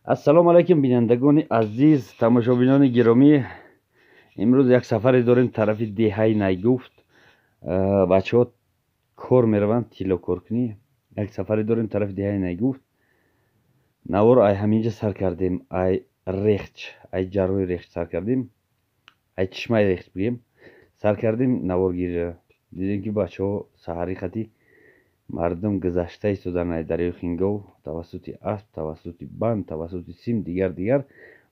Ассалому алайкум, бинандагони азиз, тамошобинони гиромӣ. Имрӯз як сафаре дорем тарафи деҳаи Найгуфт. Бачаҳо кор мераванд, тиллокоркунӣ. Як сафаре дорем тарафи деҳаи Найгуфт. Навор ай ҳаминҷа сар кардем, ай рехч, ай ҷарроҳи рехч сар кардем, ай чишмаи рехч бигем сар кардем наворгирира. Дидем, ки бачаҳо саҳарӣ хати мардум гузашта истодан ай дарёи Хингов тавассути асп, тавассути банд, тавассути сим, дигар дигар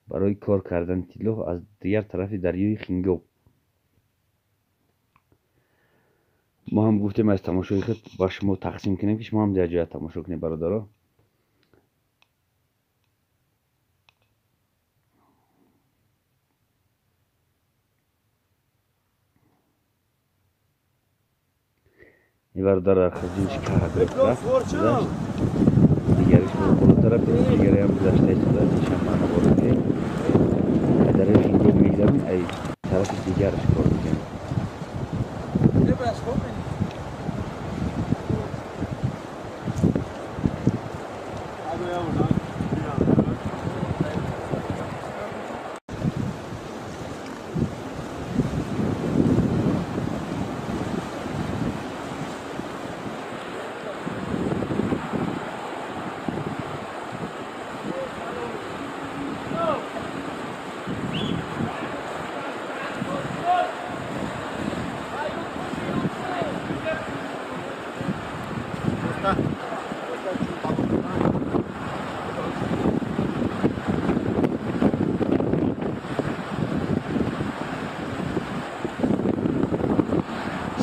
барои кор кардани тилло аз дигар тарафи дарёи Хингов. Мо ҳам гуфтем, аз тамошои худ ба шумо тақсим кунем, ки шумо ҳам дар ҷоя тамошо кунед, бародаро. Ин бародар дар хурҷинш каҳ гирифт, рафт, гузашт. Дигариш болотар рафт, дигареам гузашта истодааст. Ишам ман навор мегирем. Ай дарёи Хингов мегзарем, ай тарафи дигараш кор мекунем.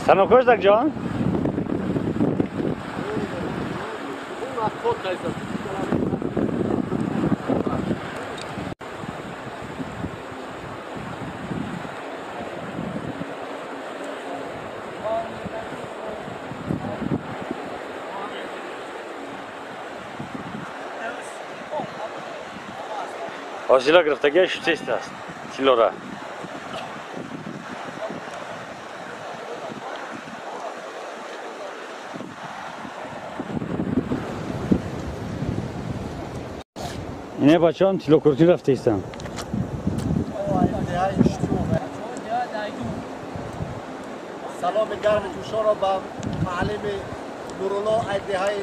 Станокош ҷон? Ҳосила гирифтагиаш шутест аст тиллора. Ине бачаҳам тиллокоркунӣ рафта истанд. Саломи гарми ҷӯшонро ба маълими Нурулло ай деҳаи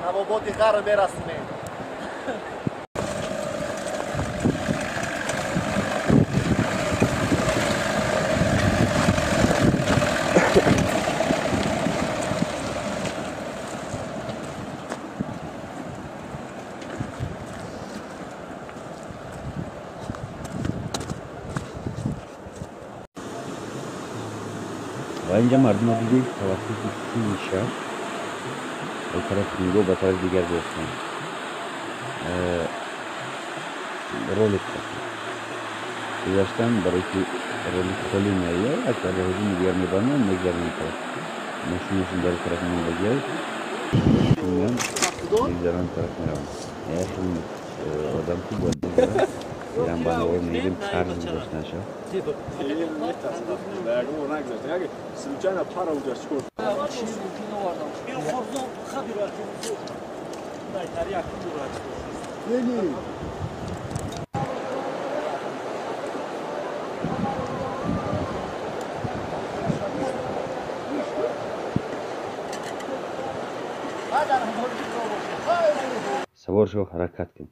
Навободи Ғарб мерасонем. Ва инҷа мардума дидем, тавассути сими шаш ба тарафи Хингов, ба тарафи дигар гузаштанд. Ролик гузаштан, барое ки ролик холӣ наояд, як ҳуҷуми дигар мебанданд, мегзаранд тараф. Мошинашон дар тараф мондагиаст, мегзаранд, тараф мераванд. Як хел одам ки бояд бигзарад, ирам ба навор мегирем қарз гузаштанаша. Савор шо, ҳаракат кун.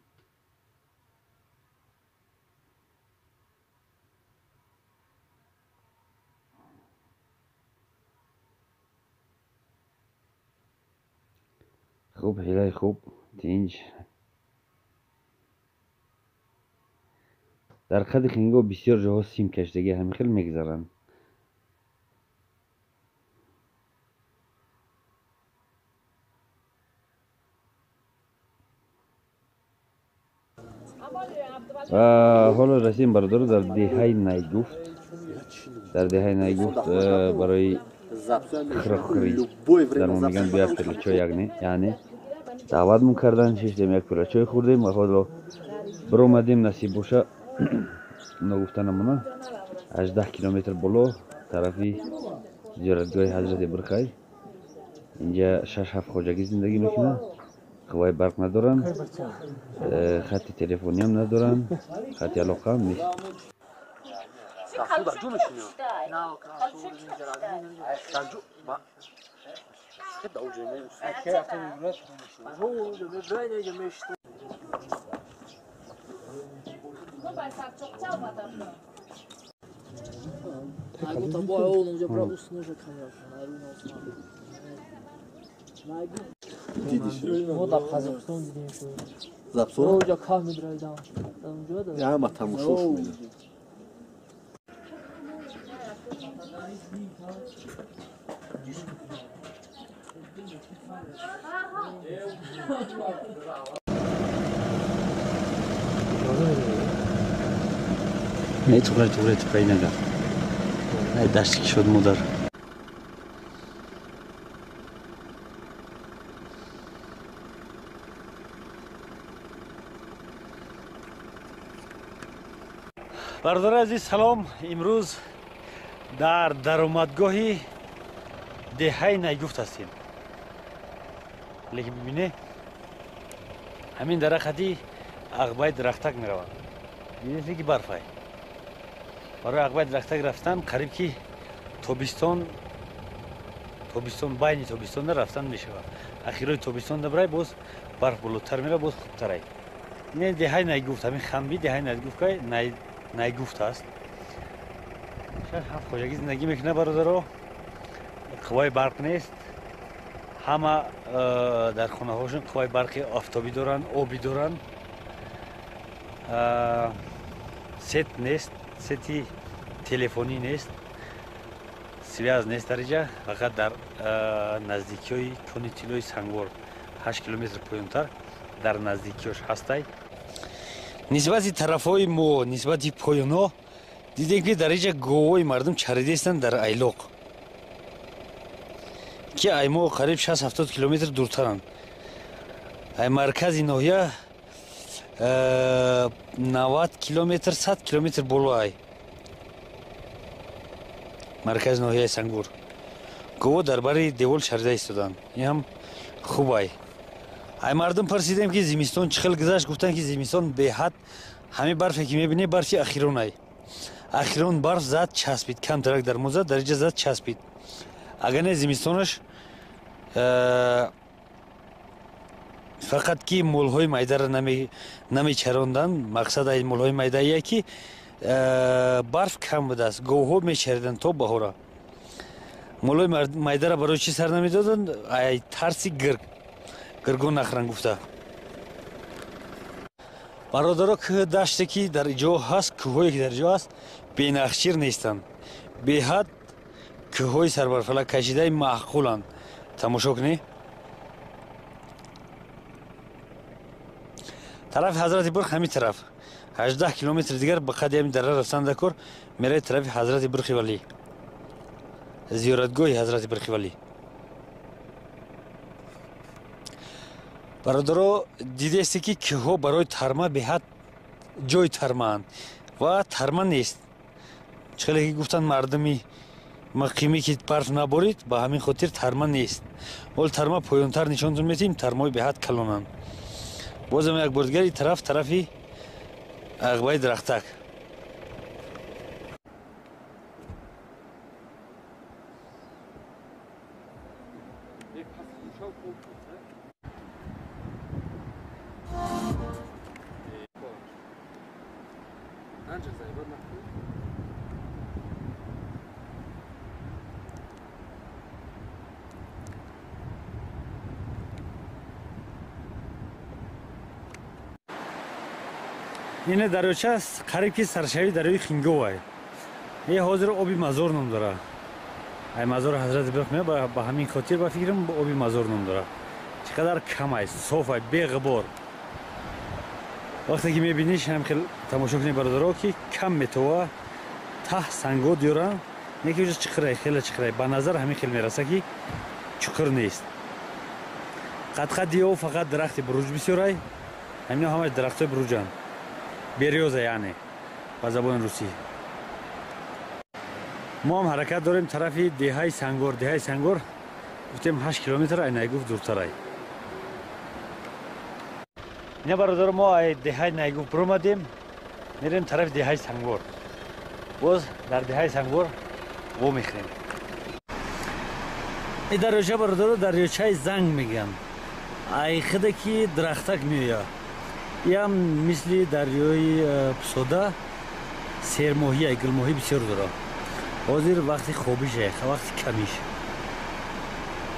Хуб, ҳилаи хуб, тинҷ. Дар қади Хингов бисёр ҷоҳо сим кашидагӣ, ҳамин хел мегзаранд. Ва ҳоло расидем, бародаро, дар деҳаи Найгуфт. Дар деҳаи Найгуфт барои хирохӯрӣ дар мо мегӯянд, бия пиёла чой, яъне даъватмон кардан, шиштем, як пиёла чой хӯрдем ва ҳоло биромадем. Насиб боша, ногуфта намона, 18 километр боло тарафи зиёратгоҳи ҳазрати Бирхай. Инҷа 6-7 хоҷагӣ зиндагӣ мекунад. Қувваи барқ надоранд, хати телефониам надоранд, хати алоқаам нест. Не туғра туғра туғра инага. Ай дашти ки шуд модар. Бародари азиз, салом. Имрӯз дар даромадгоҳи деҳаи Найгуфт ҳастем. Лекин бибине, ҳамин дарахати ағбаи дарахтак меравад. Бинед ки барфай. Барои ағбаи дарахтак рафтан қариб ки тобистон байни тобистонда рафтан мешавад. Ахирои тобистонда бирай боз барф болотар меравад, боз хубтарай. Ин деҳаи Найгуфт, ҳамин хамби деҳаи Найгуфт Найгуфт аст. 6-7 хоҷагӣ зиндагӣ мекунад бародаро. Қувваи барқ нест. Ҳама дар хонаҳошон қувваи барқи офтобӣ доранд, обӣ доранд. Сет нест, сети телефонӣ нест, связ нест дар инҷа. Фақат дар наздикиҳои кони тиллои Сангвор 8 километр поёнтар дар наздикиҳош ҳастай. Нисбати тарафҳои мо, нисбати поёнҳо дидем ки дар инҷа говҳои мардум чаридаистанд дар айлоқ, ки ай мо қариб 60-70 километр дуртаранд. Ай маркази ноҳия 90 километр, 100 километр боло ай маркази ноҳияи Сангвор. Говҳо дар бари девол чарида истоданд. Ин ҳам хуб ай. Ай мардум пурсидем ки зимистон чӣ хел гузашт, гуфтанд ки зимистон беҳад ҳамин барфе ки мебинед барфи ахирон ай. Ахирон барф зад часпид, камтарак дар мо зад, дар инҷа зад часпид. Агар не зимистонаш фақат ки молҳои майдаро намечаронданд. Мақсад ай молҳои майдаие ки барф кам будааст, говҳо мечариданд то баҳора. Молҳои майдаро барои чӣ сар намедоданд? Ай тарси гирг, гиргон нахӯранд гуфта. Бародаро, кӯҳ даште ки дар ҷо ҳаст, кӯҳҳое ки дар ҷо ҳаст бенахчир нестанд. Беҳад кӯҳҳои сарбарфалак кашидаи маъқуланд. Тамошо кунед. Тарафи Ҳазрати Бурх ҳамин тараф 18 километр дигар ба қади ҳамин дара рафтан дакор меравед тарафи Ҳазрати Бурхи Валӣ, зиёратгоҳи Ҳазрати Бурхи Валӣ. Бародаро, дидесте ки кӯҳҳо барои тарма беҳад ҷои тармаанд ва тарма нест. Чӣ хеле ки гуфтанд мардуми муқимӣ ки барф наборид, ба ҳамин хотир тарма нест. Ҳол тарма поёнтар нишонтон метиҳем, тармаҳои беҳад калонанд. Бозам як бор дигар ин тараф тарафи ағбаи дарахтак. Ине дарёча қариб ки саршави дарёи Хинговай. Е ҳозир оби Мазор ном дора. Ай Мазори Ҳазрати Бурх меояд, ба ҳамин хотир ба фикрам оби Мазор ном дора. Чӣ қадар камай, софай, беғубор. Вақте ки мебиниш, ҳам хел тамошо кунед бародаро, ки кам метова, таҳ санго доранд, не ки уҷа чиқирай, хеле чиқирай. Ба назар ҳамин хел мераса ки чуқур нест. Қадқади об фақат дарахти буруҷ бисёрай. Ҳамино ҳамаш дарахтҳои буруҷанд. Берёза, яъне ба забони русӣ. Мо ҳам ҳаракат дорем тарафи деҳаи Сангвор. Деҳаи Сангвор гуфтем 8 километр ай Найгуфт дуртарай. Ина бародаро, мо деҳаи Найгуфт биромадем, мерем тарафи деҳаи Сангвор. Боз дар деҳаи Сангвор вомехӯрем. Ин дарёча бародаро дарёчаи Занг мегӯянд. Ай хиде ки дарахтак меояд. Иам мисли дарёи Пусода сермоҳӣ, ай гулмоҳӣ бисёр дорад. Ҳозир вақти хобиш, вақти камиш.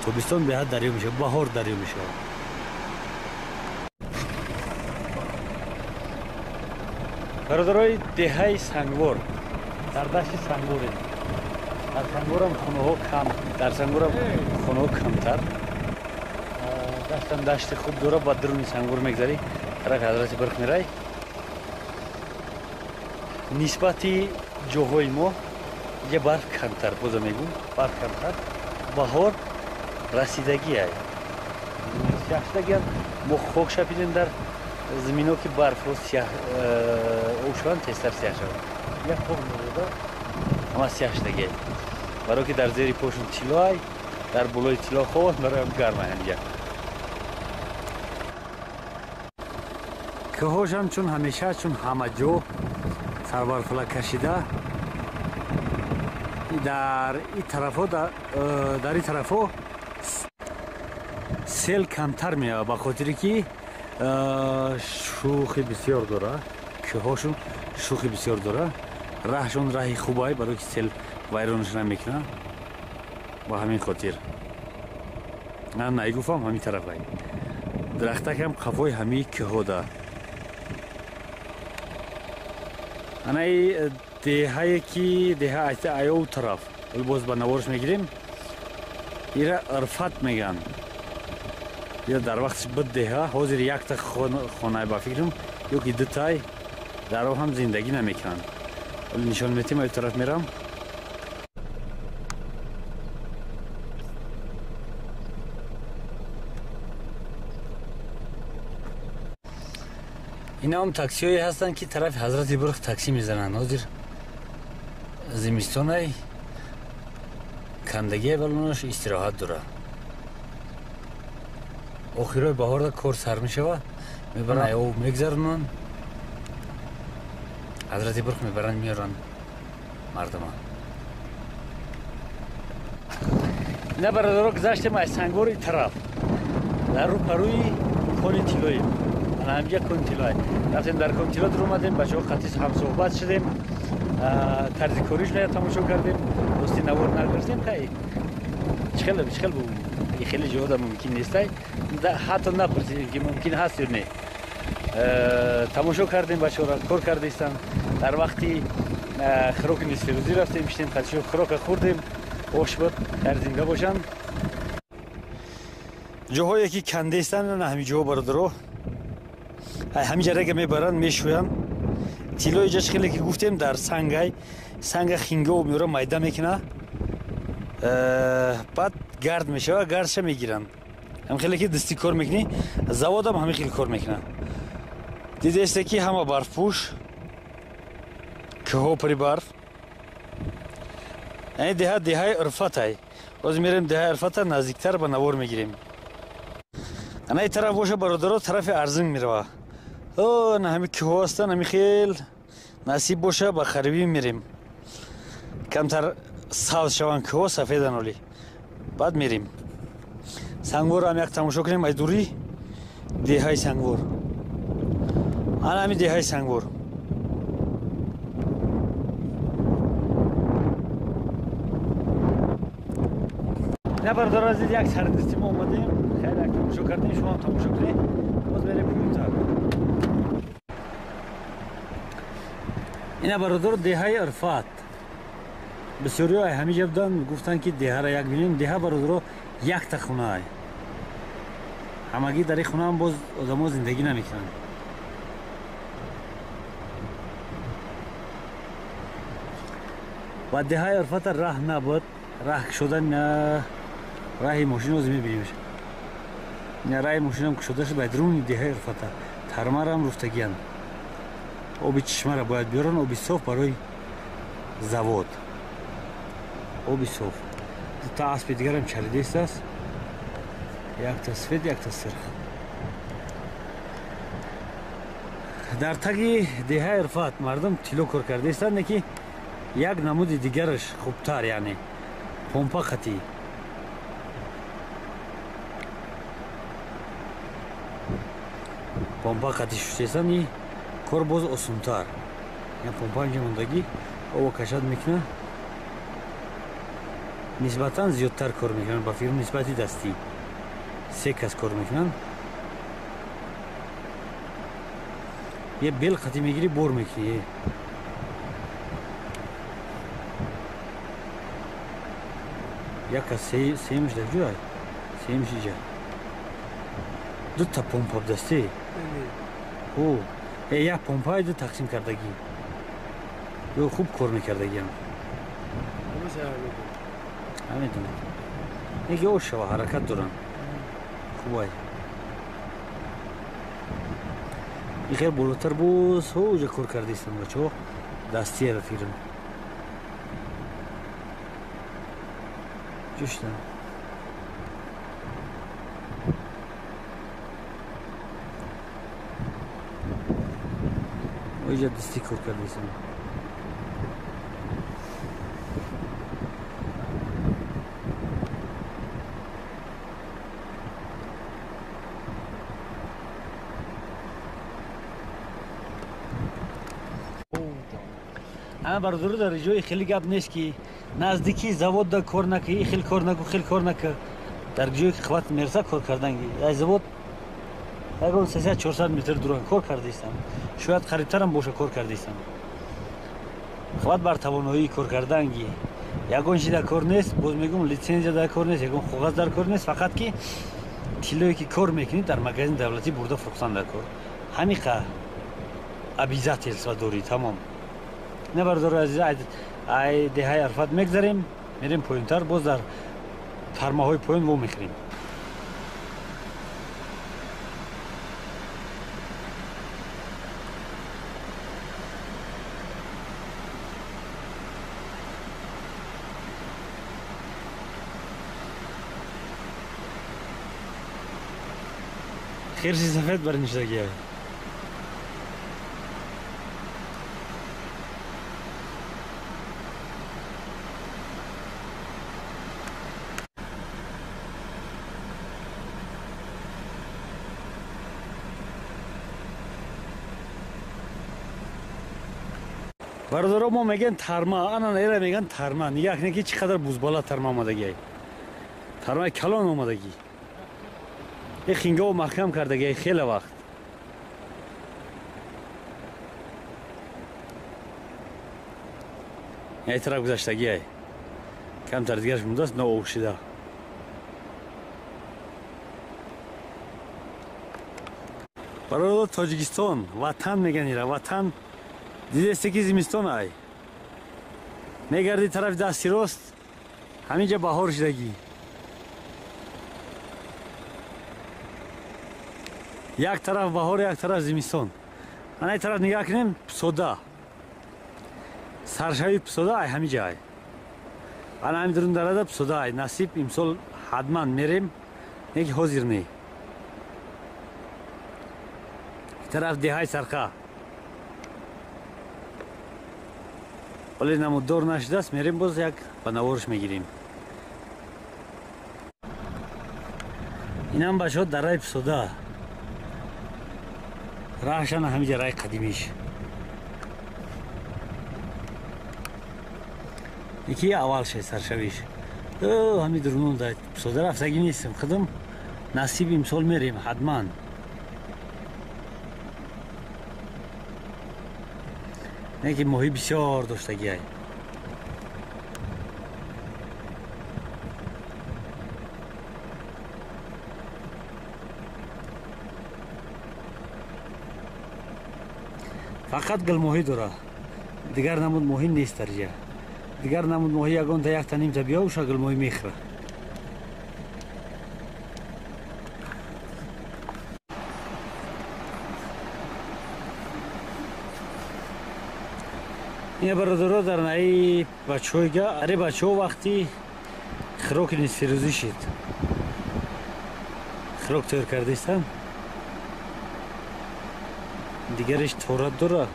Тобистон беҳад дарё мешавад, баҳор дарё мешавад. Бародарои деҳаи Сангвор, дар дашти Сангворем. Дар Сангворам хонаҳо кам, дар Сангворам хонаҳо камтар. Даштам дашти хуб дорад, ба дуруни Сангвор мегзарӣ, тарафи Ҳазрати Бирх мерай. Нисбати ҷоҳои мо инҷа барф камтар, боза мегӯм, барф камтар. Баҳор расидагиай. Сиёҳ шудагиам, мо хок шапидем дар замино ки барфҳо сиёҳ об шаванд, тезтар сиёҳ шаванд. Як хок меода, ҳама сиёҳ шудагиай. Баро ки дар зери пошон тиллоай, дар болои тилло хобанд, бароям гармай ҳамҷа. Кӯҳошам чун ҳамеша, чун ҳама ҷо сарбарфла кашида. Дар ин тарафҳо, дар ин тарафҳо сел камтар меояд, ба хотире ки шӯхи бисёр дора, кӯҳошон шӯхи бисёр дора, раҳшон раҳи хубай, барои ки сел вайронаш намекунад. Ба ҳамин хотир Найгуфам ҳамин тарафай. Дарахтакам қафои ҳамаи кӯҳо да. Анаи деҳае ки деҳа айов тараф, боз ба наворш мегирем, ира Ирфат мегӯянд. Ира дар вақтиш буд деҳа, ҳозир якта хонае ба фикрам, ё ки дутай, дар о ҳам зиндагӣ намекунанд. Ҳоло нишон метем, ай тараф мерам. Инаам таксиҳое ҳастанд ки тарафи Ҳазрати Бирх таксӣ мезананд. Ҳозир зимистонай, кандагие балонош истироҳат дорад. Охирои баҳорда кор сар мешавад, мебаранд об мегзаронанд, Ҳазрати Бирх мебаранд, меоранд мардума. Ина бародаро, гузаштем аз Сангвори тараф, дар рӯпарӯи кони тиллоем. Ана ҳамҷа кони тиллоай. Рафтем дар кони тилло дуромадем, бачаҳо қатис ҳамсӯҳбат шудем, тарзи кориш тамошо кардем. Рости навор нагирифтем, хай чихел хеле ҷоҳода мумкин нестай, ҳатто напурсидем ки мумкин ҳаст ё не. Тамошо кардем, бачаҳоро кор кардаистанд. Дар вақти хӯроки нисфирӯзӣ рафтем, шидем қатишо хӯрока хӯрдем, ош буд, дар зинда бошанд. Ҷоҳое ки кандаистанд, на ҳамин ҷоҳо бародаро, ҳамин ҷарега мебаранд, мешӯянд. Тиллои ҷаш хеле ки гуфтем дар сангай, санга хинга об меора, майда мекуна, баъд гард мешава, гардша мегиранд. Ҳам хеле ки дастӣ кор мекунӣ, заводам ҳамин хел кор мекунад. Дидесте ки ҳама барфпӯш, кӯҳо пури барф. Яъне деҳа деҳаи Ирфатай. Ҳозир мерем деҳаи Ирфата, наздиктар ба навор мегирем. Ана ин тараф боша бародаро, тарафи Арзинг мерава. О, на ҳами кӯҳо ҳастанд, ҳами хел насиб боша ба харибӣ мерем. Камтар сабз шаванд кӯҳо, сафедан оли. Баъд мерем. Сангворро ҳам як тамошо кунем аз дурӣ. Деҳаи Сангвор. Ана ҳами деҳаи Сангвор. На бародаро азиз, як сардисти мо омадем, хеле як тамошо кардем, шумо ҳам тамошо кунед. Боз мерем поёнтар. Ина бародаро деҳаи Ирфат. Бисёриҳо ҳамиҷа буданд, гуфтанд ки деҳаро як бинем. Деҳа бародаро якта хонаай. Ҳамагӣ дар ин хонаам боз одамо зиндагӣ намекунанд. Ва деҳаи Ирфата раҳ набуд, раҳ кушодан, раҳи мошин ҳозир мебинемш. Раҳи мошинам кушода шуд ба дуруни деҳаи Ирфата. Тармарам руфтагиянд. Оби чишмаро бояд биёранд, оби соф барои завод. Оби соф. Дута аспи дигарам чалидест аст. Якта сфед, якта сирх. Дар таги деҳаи Ирфат мардум тилло кор кардаистанд, ки як намуди дигараш хубтар, яъне помпа қатӣ. Помпа қатӣ шуштаистанд, и кор боз осонтар. Я помпа инҷа мондагӣ ово кашад мекунад, нисбатан зиёдтар кор мекунанд ба фирм нисбати дастӣ. Се кас кор мекунанд. Е бел қатӣ мегирӣ, бор мекунӣ. Як кас сеюмш дар ҷой, сеюмш иҷа. Дута помпа дастӣ. О, як помпа ду тақсим кардагӣ. Ё хуб кор мекардагиам. Намедонам. Неки ош шава, ҳаракат доранд. Хубай. И хел болотар боз ҳоҷа кор кардаистанд бачаҳо. Дастия ба фирм. Ҷӯштан. Оиҷа дастӣ кор кардаистанд. Ана бародаро, дар ҷои хеле гап нест, ки наздики завод да кор нака, и хел кор наку, хел кор нака. Дар ҷое ки қувват мераса кор кардан. Аз завод ягон 300-400 метр дуран кор кардаистам. Шояд қарибтарам боша кор кардаистам. Қувват бар тавоноии кор карданги. Ягон чи дар кор нест, боз мегӯм, литсензия дар кор нест, ягон коғаз дар кор нест, фақат ки тиллое ки кор мекунӣ дар магазини давлатӣ бурда фурӯхтан дар кор. Ҳамиқа обязательства дорӣ, тамом. Не бародарои азиз, ай деҳаи Арфат мегзарем, мерем поёнтар, боз дар тармаҳои поён во мехӯрем. Хирси сафед бар ништагиай. Бародаро, мо мегӯян тарма, ана эра мегӯян тарма. Нигоҳ кунед, ки чӣ қадар бузбала тарма омадагиай. Тармаи калон омадагӣ. Э хингао маҳкам кардагиай хеле вақт. Яй тараф гузаштагиай. Камтар дигараш мондааст, нообшида. Бародаро, Тоҷикистон ватан мегӯян ира, ватан. Дидесте ки зимистон ай. Мегарди тарафи дасти рост, ҳаминҷа баҳор шидагӣ. Як тараф баҳор, як тараф зимистон. Ана ин тараф нигоҳ кунем, пусода. Саршави пусода ай ҳаминҷа ай. Ана ҳамин дурун дарада пусода ай. Насиб имсол ҳатман мерем, не ки ҳозир не. Ин тараф деҳаи Сарқа. Вале намуддор нашудааст, мерем боз як ба наворш мегирем. Инам бачаҳо дараи пусода. Раҳшана ҳамиҷа раҳи қадимиш. Яки аввал шай саршавиш. Ҳами дурунон да пусода рафтагӣ нестем. Худам насиб имсол мерем ҳатман. Не ки моҳӣ бисёр доштагиай. Фақат гулмоҳӣ дора. Дигар намуд моҳӣ нест дар ҷа. Дигар намуд моҳӣ ягонта якта нимта биё, уша гулмоҳӣ мехӯра. Ина бародаро, дар наи бачаҳоига, аре бачаҳо вақти хироки нисфирӯзӣ шид. Хирок тайёр кардаистанд. Дигариш торат дорад.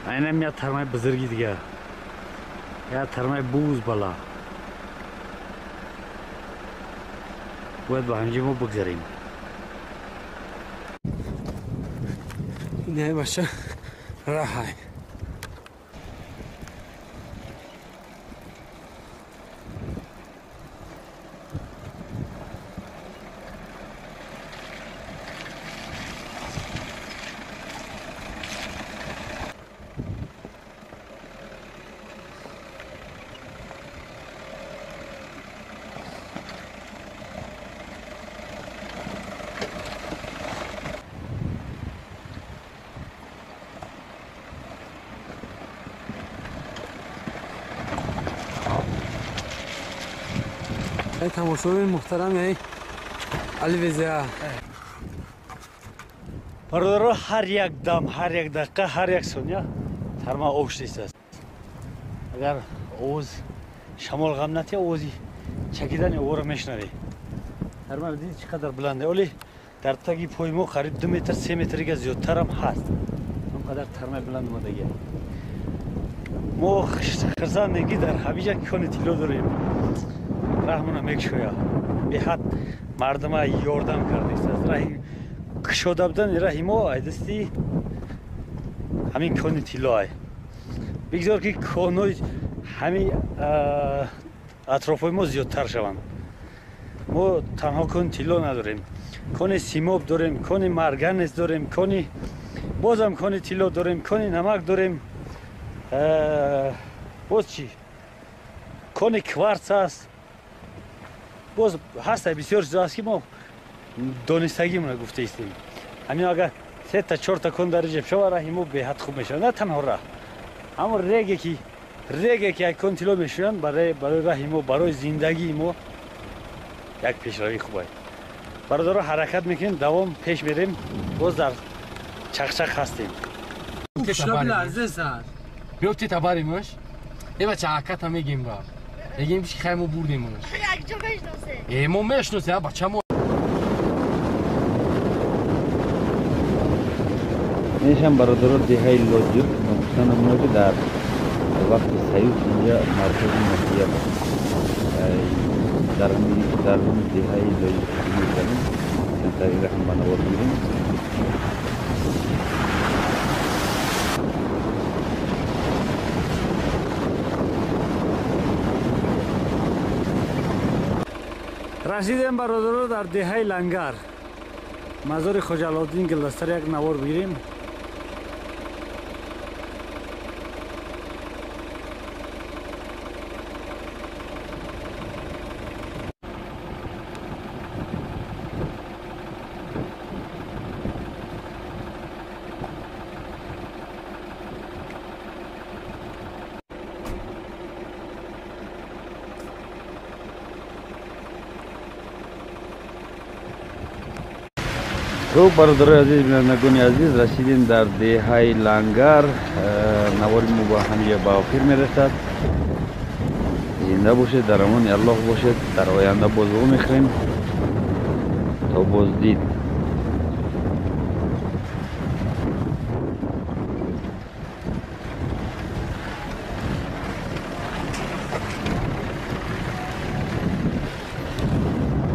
Айнам я тармаи бузурги дигар. Я тармаи буз бала. Бояд ба ҳамҷи мо бигзарем. Не баша раҳай. Тамошобин муҳтарам, яъне Алвезия. Бародаро, ҳар як дам, ҳар як дақиқа, ҳар як сония тарма об шудааст. Агар овоз шамол ғам натия, овози чакидани овора мешунавӣ. Тарма дидӣ чӣ қадар баланде. Оли дар таги пои мо қариб 2 метр, 3 метрига зиёдтарам ҳаст. Он қадар тармаи баланд омадагия. Мо хурсандем, ки дар ҳамиҷа кони тилло дорем. Раҳмона мекушояд. Беҳад мардума ёрдам кардааст. Раҳи кушода будани раҳи мо айдасти ҳамин кони тилло ай. Бигзор, ки конҳои ҳамин атрофҳои мо зиёдтар шаванд. Мо танҳо кони тилло надорем. Кони симоб дорем, кони марганес дорем, кони бозам кони тилло дорем, кони намак дорем. Боз чӣ? Кони кварц аст. Боз ҳаста бисёр чизо аст, ки мо донистагимона гуфта истем. Ҳамин агар сета чорта кон дар ҷеб шава, раҳи мо беҳад хуб мешавад. На танҳо раҳ, ҳамон реге ки як кон тилло мешӯянд, барои раҳи мо, барои зиндагии мо як пешравии хуб аст. Бародаро, ҳаракат мекунем, давом пеш мерем, боз дар чақчақ ҳастем. Биёфти табаримаш. Э бача, аката мегем ба. Мегем, ки хай мо бурдем онаш. Якҷо мешносе. Э, мо мешносем, бача мо. Иншам, бародаро, деҳаи Лоҷир. Гуфтан намуна, ки дар вақти союз инҷа маркази ноҳия буд. Дар деҳаи Лоҷир мекардем. Камтари раҳм ба навор гирем. Расидем, бародаро, дар деҳаи Лангар, мазори Хоҷа Алоуддин Гилдастар як навор бигирем. Хуб, бародарои азиз, бинандагони азиз, расидем дар деҳаи Лангар. Навори мо ба ҳамиҷа ба охир мерасад. Зинда бошед, дар амони Аллоҳ бошед. Дар оянда боз вомехӯрем. То боздид.